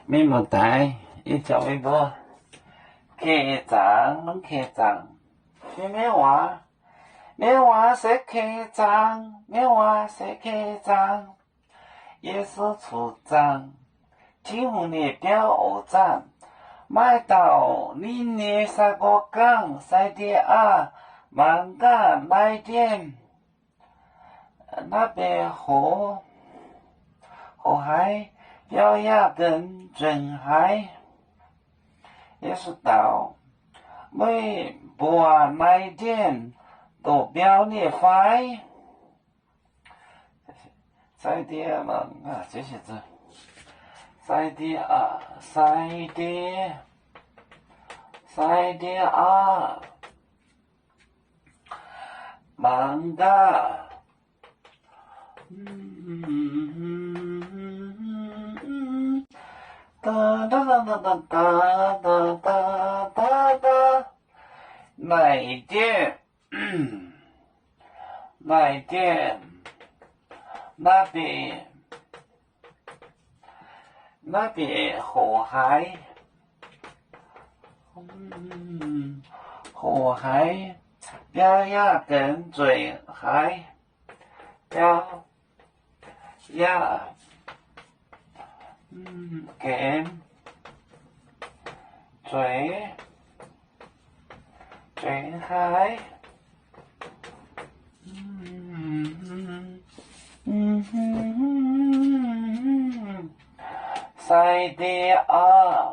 Mienh muoz-doic, yie caux meih mbuo ken zaangc, mv ken zaangc. Mienh muoz, mienh muoz se ken zaangc, mienh muoz se ken zaangc. Yesu zuqc zaangc, Tin-Hungh nyei biauv oix zaangc. Maaih dauh ninh nyei sai-gorx gorngv, Sai-Diex aah! Mangc gaax, naaiv ndiev naaiv benx hoc, hoc haaix, biauv yaac benx nzueic haaix. Yesu dau, Meih mbuox naaiv ndiev doqc biauv nyei fai? Sai-Diex, Sai-Diex, Sai-Diex aah! Mangc gaax, naaiv ndiev, naaiv ndiev, naaiv benx, naaiv benx hoc haaix, hoc haaix, biauv yaac benx nzueic haaix, biauv yaac benx nzueic, nzueic haaix. Sai-Diex aah!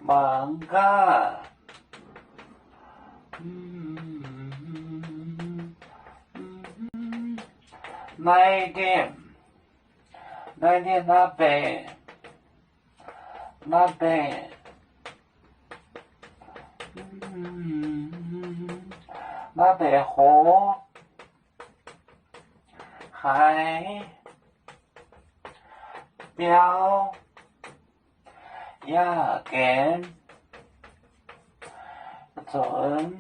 Mangc gaax, naaiv ndiev, naaiv ndiev naaiv benx, naaiv benx, naaiv benx hoc haaix, biauv yaac genx nzuonx.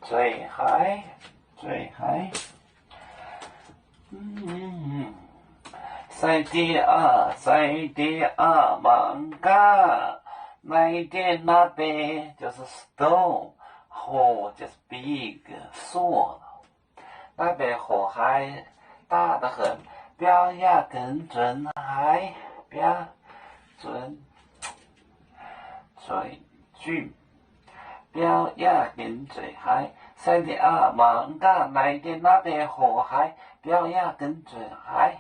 Zueic haic, zueic haic. Sai-Diex aah! Sai-Diex aah! Mangc gaax, naaiv ndiev naaiv benx, 就是 stone, hoc, 就是 big, 硕. Naaiv benx hoc haic, daaih da'honx, biauv yaac genx nzuonx haic, biauv nzuonx, nzueic, biauv yaac genx nzueic haic. Sai-Diex aah! Mangc gaax, naaiv ndiev naaiv benx hoc haic, biauv yaac genx nzueic haic.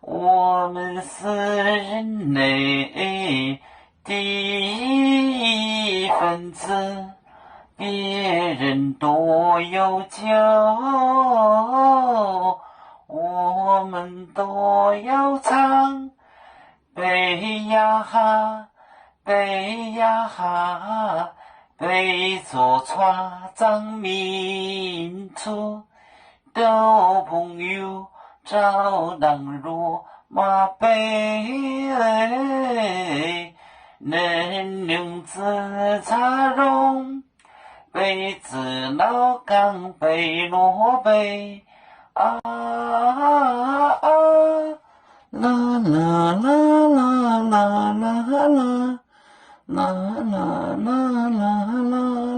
我们是人类的一份子，别人都有酒，我们都要唱。 Beiv yaac haaix, beiv yaac haaix, beiv zuqc cuotv zaangc mingh cuotv, douc bungx youh zaux ndaangc luoqc maah beiv. Ninh nyungc ziqc caav longx, beiv ziqc nauv gangh beiv luoqc beiv. Aa, aa, laa, laa, laa, laa, laa, laa, laa, laa, laa, laa, laa, laa, laa.